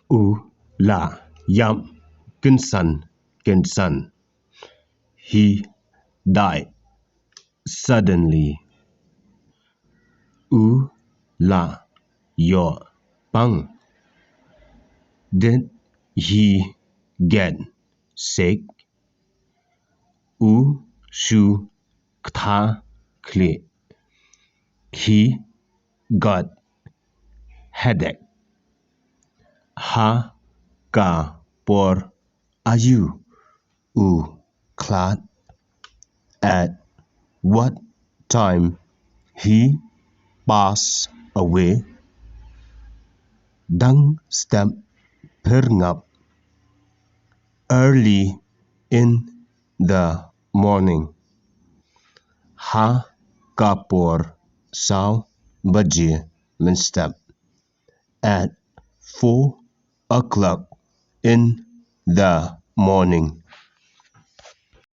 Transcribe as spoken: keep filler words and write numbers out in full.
U la ïap kynsan kynsan. He died suddenly. U la ïoh pang. Did he get sick? U shu ktah khlieh. He got headache. Ha ka por aïu u khlad? At what time he passed away? Dang step phyrngap. Early in the morning. Ha ka por saw baje mynstep. At four o'clock in the morning.